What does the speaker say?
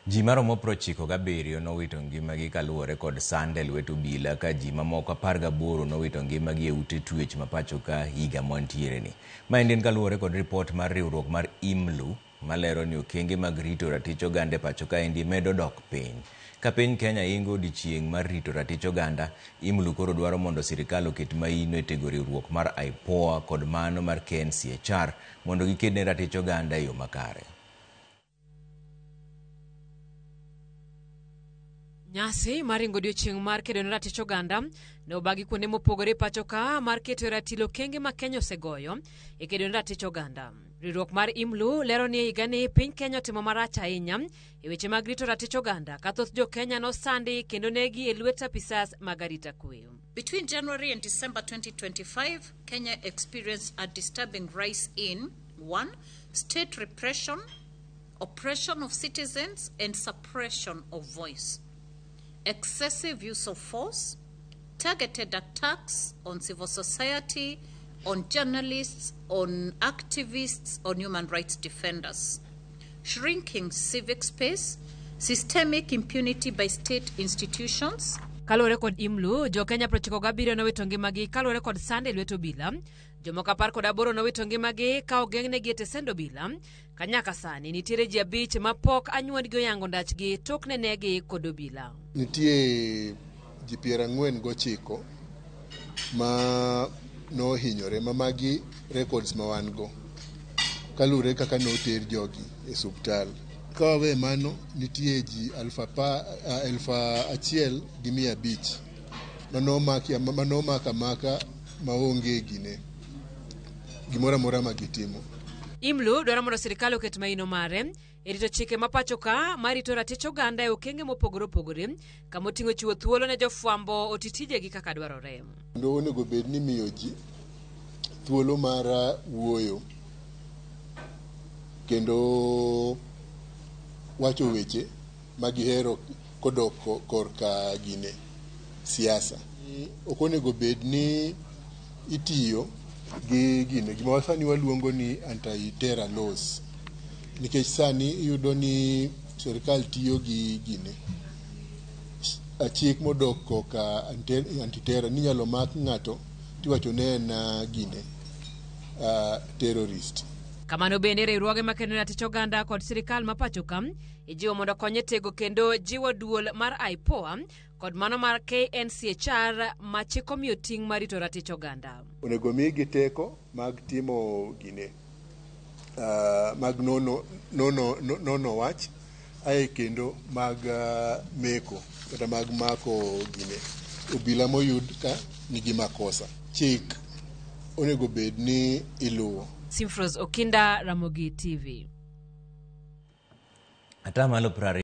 Ji maromo 97 nowito ngimagi kaluwore kod sand e lwet obila ka ji mamoko 18 nowito ngimagi e ute twech ma pachoka higa mwantiere ni. Maendi en kaluwore kod ripot mar riwruok mar IMLU malero ni okenge mag rito ratich oganda e pacho kaendi medo dok piny. Ka piny Kenya ingo odiochieng' mar rito ratich oganda, IMLU koro dwaro mondo sirikal oket maino e tego riwruok mar IPOA kod mano mar KNCHR mondo giked ne ratich oganda e yo makare. Nyasi mar ringo odiochieng' mar kedo ne ratich oganda ne obagi kuonde mopogore e pacho ka mar keto e ratil okenge ma Kenya osegoyo e kedo ne ratich oganda. Riwruok mar IMLU lero ni e higani piny Kenya otimo marach ahinya e weche mag rito ratich oganda ka thoth jo Kenya nosandi kendo negi e lwet apisas mag arita kwe. Between January and December 2025, Kenya experienced a disturbing rise in 1. State repression, oppression of citizens, and suppression of voice, excessive use of force, targeted attacks on civil society, on journalists, on activists, on human rights defenders, shrinking civic space, systemic impunity by state institutions. Kaluwore kod IMLU, jo Kenya 97 nowito ngimagi kaluwore kod sand e lwet obila. Jomoko 18 nowito ngimagi ka ogeng'negi e tesend obila. Ka nyaka sani nitiere ji 5 ma pok anyuondgi oyango ndachgi tok nenegi kod obila. Nitie ji 49 ma nohinyore ma magi records ma wan go kaluwore kaka noter jogi e suptal. Ka wawe mano, nitie ji 1500 manomak amaka maonge gine gimoro amora ma gitimo. IMLU dwaro mondo sirikal oket maino mare e rito chike ma pacho ka ma rito ratich oganda e okenge mopogore opogore kama oting'o chiwo thuolo ne jofwambo oti tijegi kaka dwarore. Kendo onego bed ni miyo ji thuolo mar wuoyo kendo wacho weche ma gihero kodok korka gine siasa. Ok onego bed ni itiyo gi gine gima sani waluongo ni anti-terror laws, nikech sani iyudo ni sirikal tiyo gi gine chik modok koka anti-terror ni inyalo mak ng'ato tiwacho ne en gine terrorist. Kamano bende riwruoge makedo ne ratich oganda kod sirikal ma pacho ka ijiwo mondo okony e tego kendo jiwo duol mar IPOA kod mano mar KNCHR ma chik omiyo ting' mar rito ratich oganda. Onego migi teko mag timo gine mag nono wach ae kendo mag meko kata mag mako gine obila moyud ka nigi makosa. Chik onego bed ni iluwo. Simfros Okinda, Ramogi TV. Atamalo 20.